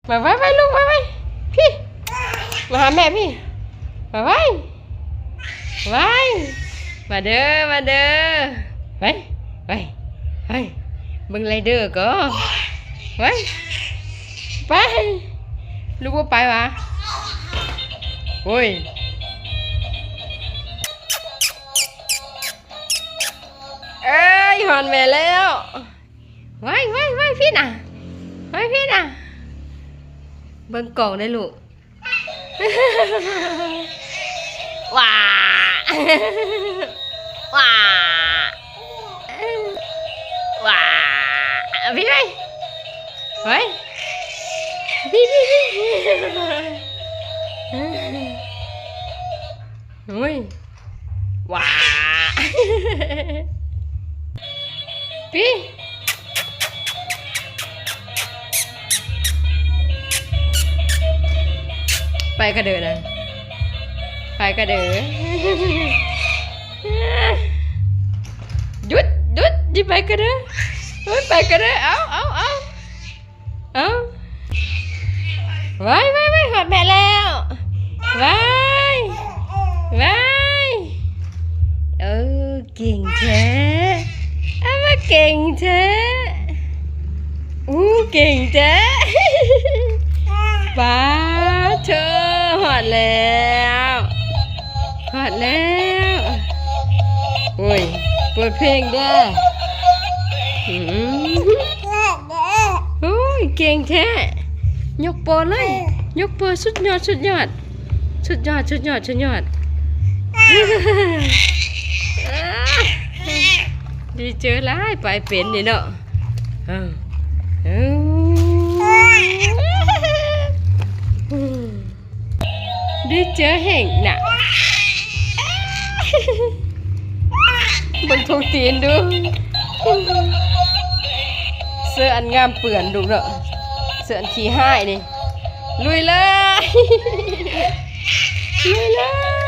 ໄວໆໆ ລູກ ໄວໆ ພີ້ ມາຫາແມ່ພີ້ ໄວໆ ໄວ ມາເດີ ມາເດີ ໄວໆ ໄວ ເບິ່ງໄລເດີກໍ ໄວ ໄປ ລູກບໍ່ໄປຫວາ ໂອ້ຍ ເອີຍ ຮອດແມ່ແລ້ວ ໄວໆໆ ພີ້ນະ ໄວ ພີ້ນະ ເບິ່ງກ້ອງເດີ້ລູກ ວ້າ ວ້າ ວ້າ ພີ້ໄວ ໄວ ພີ້ ພີ້ ພີ້ ໂອ້ຍ ວ້າ ປີ ໄປກະເດີນະ ໄປກະເດີ ຢຸດ ຢຸດ ຢ່າໄປກະເດີ ໂອ້ຍ ໄປກະເດີ ເອົາ ເອົາ ເອົາ ເອົາ ໄວ ໄວ ໄວ ຮອດແມ່ແລ້ວ ໄວ ໄວ ເອີ ເກັ່ງແທ້ ເອົາ ວ່າເກັ່ງແທ້ ອູ້ ເກັ່ງແທ້ ປາດໂທ້ ຮອດແລ້ວ ຮອດແລ້ວ ໂອ້ຍ ເປີດເພງເດີ້ ອືມ ໂອ້ຍ ເກັ່ງແທ້ ຍົກໂປເລີຍ ຍົກໂປ ສຸດຍອດ ສຸດຍອດ ສຸດຍອດ ສຸດຍອດ ສຸດຍອດ ດີເຈີຫຼາຍ ໄປເປັນນີ້ເນາະ ເອີ ເອີ ດີເຈີແຮງນະ ເບິ່ງທົ່ງຕີນດູ ເສື້ອອັນງາມເປື້ອນລູກເນາະ ເສື້ອອັນຂີ້ຮ້າຍນີ້ ລຸຍເລີຍ ລຸຍເລີຍ.